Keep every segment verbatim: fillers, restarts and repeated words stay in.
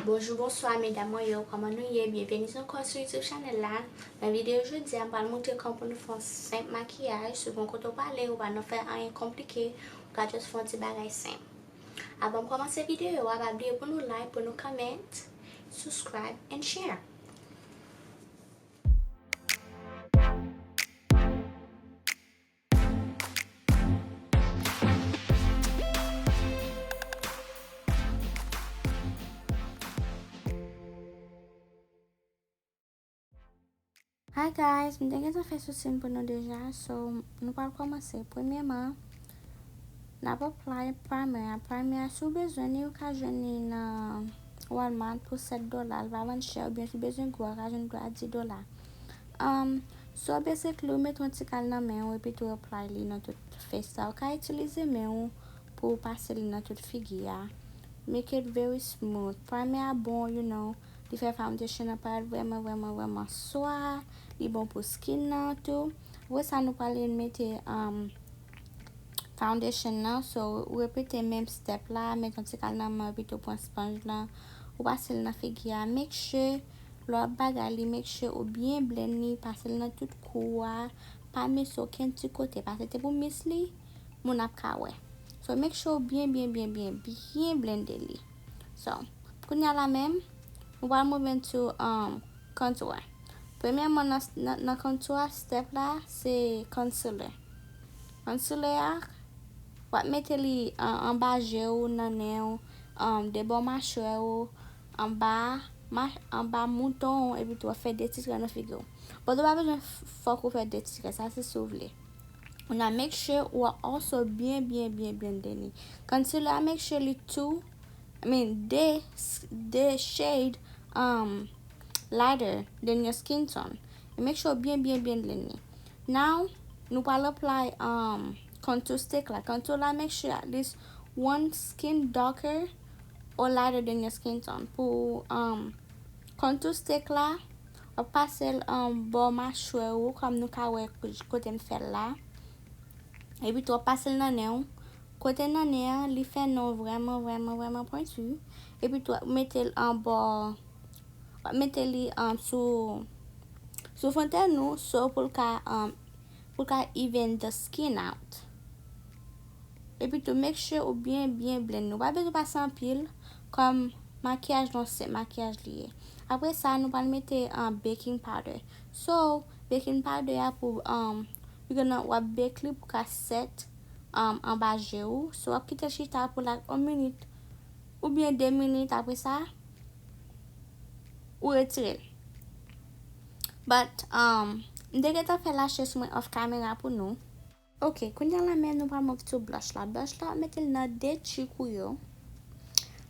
Bonjou, bonswa medam mwen yo, kòman nou ye? Byenveni ankò sou YouTube chanèl la. Nan videyo jodi a, m pral montre kòman pou nou fè yon senp makiyaj. Si w gon kote w prale, ou pa nan fè anyen konplike, ou ka just fè yon ti bagay senp. Avan m kòmanse videyo a, pa bliye pou nou like, pou nou comment, subscribe and share. Hi guys, m te gentan fè sousi m pou nou deja, so nou pral kòmanse. Premyèman, n ap apply primer a. Primer a, si w bezwen li, ou ka jwenn li nan Walmart pou sèt dola, l pa vann chè, oubyen si w bezwen gwo a, ou ka jwenn gwo a dis dola. Um, so basically, ou mete yon ti kal nan men w epi tou apply li nan tout face la. Ou ka itilize men w pou w pase li nan tout figi a. Make it very smooth. Primer a bon, you know, li fè foundation nan parèt vrèman, vrèman, vrèman swa. Li bon pou skin nan tou. Apre sa, nou prale mete um, foundation nan. So, ou repete menm step la, mete yon ti kal nan men w epi tou pran sponge lan. Ou pase l nan figi a. Make sure, lè w ap bagay li, make sure ou byen blend li, pase l nan tout kou a. Pa miss okenn ti kote, paske te pou miss li, moun ap ka wè. So, make sure ou byen, byen, byen, byen, byen blende li. So, kounye a la menm, nou pral move into um, contour. Premyèman, nan, nan, nan contour step la, se concealer. Concealer a, w ap mete li an, anba je w, nan nen w, um, debò machwè w, anba, ma, anba mouton w, epi tou w ap fè de ti tray nan figi w. But ou pa bezwen f- fòk ou fè de ti tray, sa se si w vle. Now make sure ou also byen, byen, byen, byen blende li. Concealer a, make sure li tou, I mean, de, de shade um, lighter than your skin tone. And make sure byen, byen, byen blend li. Now, nou pral apply um, contour stick la. Contour la, make sure at least one skin darker or lighter than your skin tone. Pou um, contour stick la, w ap pase l um, bò machwè ou, kòm nou ka wè kote m fè l la. Epi tou, w ap pase l nan nen w. Kote nan nen an, li fè nen w vrèman, vrèman, vrèman pwenti. Epi tou, w ap mete l anbò, w ap mete li um, sou, sou fwonte nou, so pou l ka, um, pou l ka even the skin out. Epi tou, make sure ou byen, byen blend li. Ou pa bezwen pase anpil, kòm makiyaj lan se makiyaj li ye. Apre sa, nou pral mete um, baking powder. So, baking powder a pou, um, you're gonna, w ap bake li pou ka set um, anba je w. So, w ap kite l chita pou like yon minit oubyen de minit. Apre sa, ou retire l. But, um, m te gentan fè lashes mwen off camera pou nou. Ok, kounye a la menm nou pral move to blush la. Blush la, w ap mete l nan de tchik ou yo.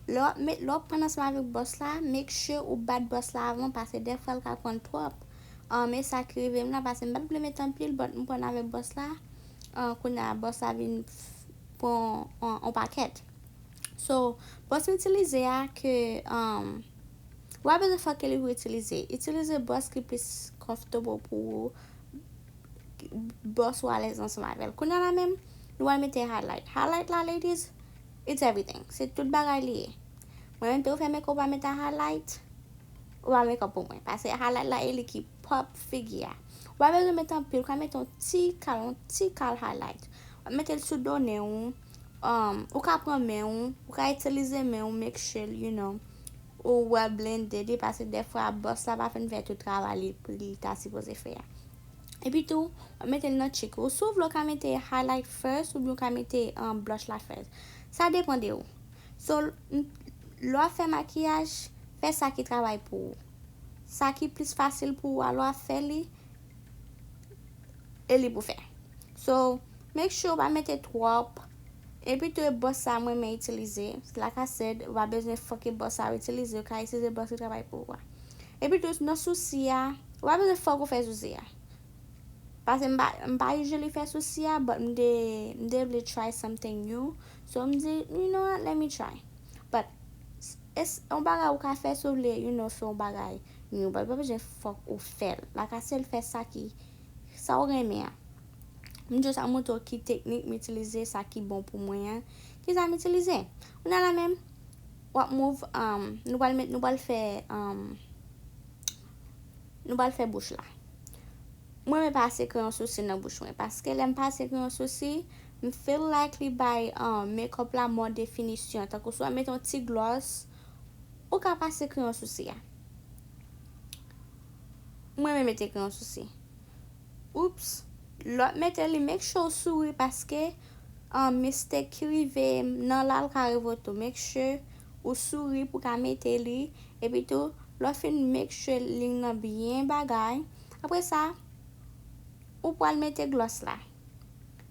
Lè w ap met, lè w ap pran ansanm avèk bòs la, make sure ou bat bòs la avan, paske dèfwa l ka pran twòp. Um, e sa ki rive m la, paske m pa t vle met anpil, but m pran avèk bòs la. Uh, kounye a, bòs la vin f- pran on, on pakèt. So, bòs m itilize a ke, um, w pa bezwen fòk ke li pou itilize. Itilize bòs ki plis comfortable pou ou, bòs ou alèz ansanm avè l. Kounye a la menm, nou pral mete highlight. Highlight la, ladies, it's everything. Se tout bagay li ye. Mwen menm, te ou fè makeup pa mete highlight, ou pa makeup pou mwen. Paske highlight la, e li ki pop figi a. Ou pa bezwen mete anpil, ou ka mete yon ti kal, yon ti kal highlight. W ap mete l sou do nen w, um, ou ka pran men w, ou ka itilize men w, make sure, you know, ou well blended li, paske dèfwa bòs la pa fin fè tout travay li, li ta sipoze fè a. Epi tou, w ap mete l nan tchik ou. Si w vle, ou ka mete highlight first, oubyen ou ka mete, um, blush la first. Sa depann de ou. So, n- lè w ap fè makiyaj, fè sa ki travay pou ou. Sa ki plis fasil pou ou a, lè w ap fè li, e li pou fè. So, make sure w pa mete twòp. Epi tou, e bòs sa mwen renmen itilize. Like I said, ou pa bezwen fòk e bòs sa ou itilize, ou ka itilize bòs ki travay pou ou a. Epi tou, nan sousi a, ou pa bezwen fòk ou fè sousi a. Paske m pa, m pa usually fè sousi a, but m te, m te vle try something new. So, m di, you know what, let me try. But, e s- yon bagay ou ka fè si w vle, you know, fè yon bagay new. But, pa bezwen fòk ou fè l. Like I said, fè sa ki, sa w renmen an. M just ap montre w ki teknik m itilize, sa ki bon pou mwen an. Kisa m itilize? Kounye a la menm, W ap move, um, nou pral met, nou pral fè, um, nou pral fè bouch la. Mwen, mwen pase kreyon sousi nan bouch mwen, paske lè m pase kreyon sousi, m feel like li bay, um, makeup la more definisyon. Tankou si w ap mete yon ti gloss, ou ka pase kreyon sousi a. Mwen, mwen mete kreyon sousi. Oops. Lè w ap mete li, make sure w souri, paske, um, mistake ki rive nan la, l ka rive w tou. Make sure ou souri pou w ka mete li. Epi tou, lè w fin, make sure liy nan byen bagay. Apre sa, ou pral mete gloss la.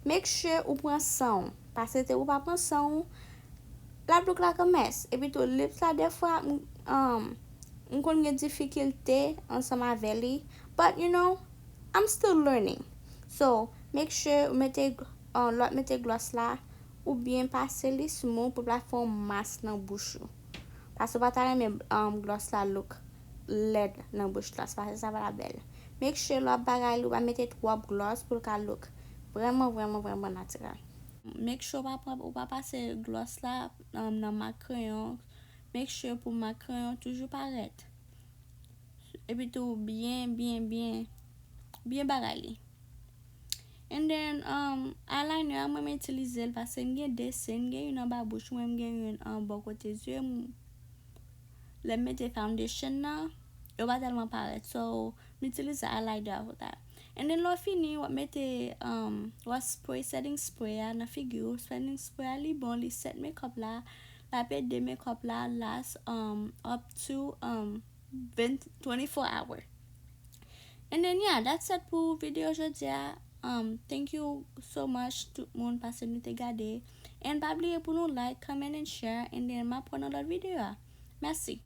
Make sure ou pran san w. Paske si ou pa pran san w, l ap look like a mess. Epi tou, lips la, defwa, m, um, m konn gen difikilte ansanm avè li. But, you know, I'm still learning. So, make sure ou mete, uh, lè w ap mete gloss la, ou byen pase li smooth pou l pa fè yon mas nan bouch ou. Paske ou pa ta renmen, um, gloss la look lèd nan bouch la, se pa, sa pa ta bèl. Make sure lè w ap bagay li, ou pa mete twòp gloss pou l ka look vrèman, vrèman, vrèman natirèl. Make sure ou pa pran, ou pa pase gloss la, um, nan mak kreyon. Make sure pou mak kreyon toujou parèt. Epi tou byen, byen, byen, byen bagay li. And then, um, eyeliner a, mwen, m itilize l paske m gen de sen, m gen youn anba bouch mwen, m gen youn, um, bò kote zye m. Lè m mete foundation nan, yo pa tèlman parèt. So, m itilize eyeliner a pou sa. And then, lè w fini, w ap mete, um, w ap spray setting spray a nan figi w. Setting spray a, li bon, li set makeup la, l ap ede makeup la last, um, up to, um, twenty-four hour. And then, yeah, that's it pou videyo jodi a. Um, thank you so much tout moun paske nou te gade. And pa bliye pou nou like, comment and share. And then m ap wè nan lòt videyo a. Mèsi.